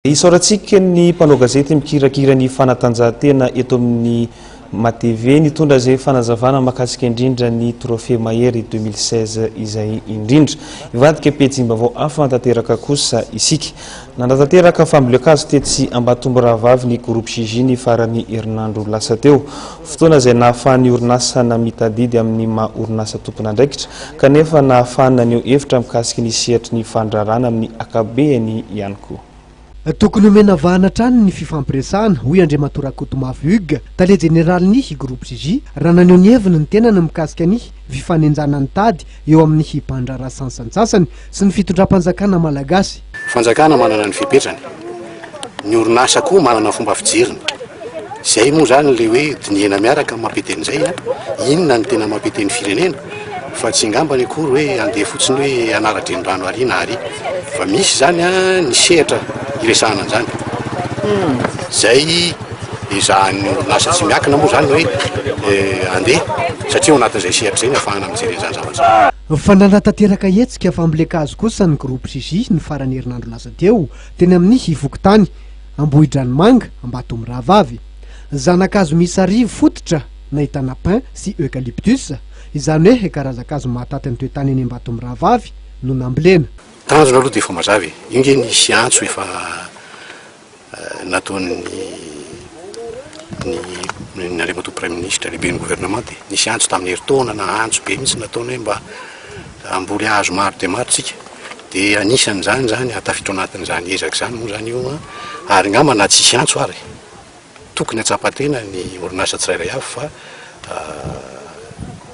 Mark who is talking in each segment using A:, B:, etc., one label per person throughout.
A: Isaorantsika ny mpanao gazety mikirakira ny fanatanjahantena eto amin'ny MATV nitondra izay fanazavana mahakasika indrindra ny Trophée Mahery 2016 izay indrindra. Hivadika pejim-baovao hafa tanteraka kosa isika. Nanatanteraka fambolen-kazo tetsy Ambatomirahavavy ny Groupe JJ ny faran'ny herinandro lasa teo. Fotoana izay nahafahan'ny orinasa namita adidy amin'ny maha orinasa tompon'andraikitra kanefa nahafahany naneho hevitra mikasika ny sehatry ny fandraharahana amin'ny ankapobeny ihany koa.
B: Tokony homena vahana hatrany ny fifampiresahana, hoy Andriamatoa Rakotomavo Hugues, tale jeneralin'ny Groupe JJ, raha naneho ny heviny ny tenany mikasika ny fifanenjana ny tady eo amin'ny mpandraharaha sansantsasany sy ny fitondram-panjakana malagasy.
C: Fanjakana manana ny fepetrany, ny orinasa koa manana fomba fijeriny. Izay moa izany ilay hoe dinihina miaraka ny mampety an'izay an, inona no tena mampety ny firenena fa tsy angambany akory hoe handeha fotsiny hoe hanara-drenirano ary na ary fa misy izany an ny sehatra iresahana an'izany. Izay ezahan'ny orinasa tsy miankina moa izany hoe handeha satria ao anatin'izay sehatra izay no ahafahana mijery an'izany zavatra izany.
B: Fa nanatanteraka hetsika fambolen-kazo kosa ny Groupe JJ ny faran'ny herinandro lasa teo, teny amin'ny fokontany Ambohidranomanga, Ambatomirahavavy. Zana-kazo miisa arivo fototra nahitana pin sy eucalyptus, izany hoe karazan-kazo mahataty ny toetany eny Ambatomirahavavy no nambolena.
C: Tanjona aloha dia efa mazava e! Io nge nisy antso efa nataon'ny ny ny Andriamatoa Praiminisitra, lehiben'ny governemanta e! Nisy antso tamin'ny herintaona na antso be mihitsy nataony hoe mba hamboly hazo maro dia maro tsika. Dia anisan'izany izany, tafiditra ao anatin'izany ezaka izany moa izany io an, ary angamba na tsisy antso ary. Tokony hatsapa-tena ny orinasa tsirairay avy fa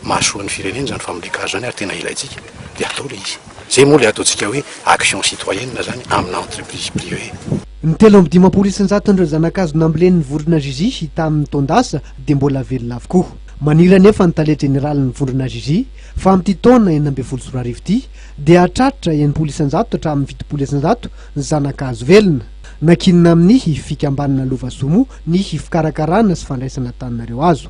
C: mahasoa ny firenena izany fambolen-kazo izany ary tena ilaintsika dia atao ilay izy. Izay moa ilay ataontsika hoe action citoyenne izany amina entreprise privée.
B: Ny 53 isan-jaton'ireo zana-kazo nambolen'ny vondrona GJ tamin'ny taon-dasa dia mbola velona avokoa. Maniry anefa ny tale jeneralin'ny vondrona GJ fa amin'ity taona 2016 ity dia hahatratra 60% hatramin'ny 70% ny zana-kazo velona. Nankinina amin'ny fikambanana Lova Soa moa ny fikarakarana sy fandraisana an-tanana ireo hazo.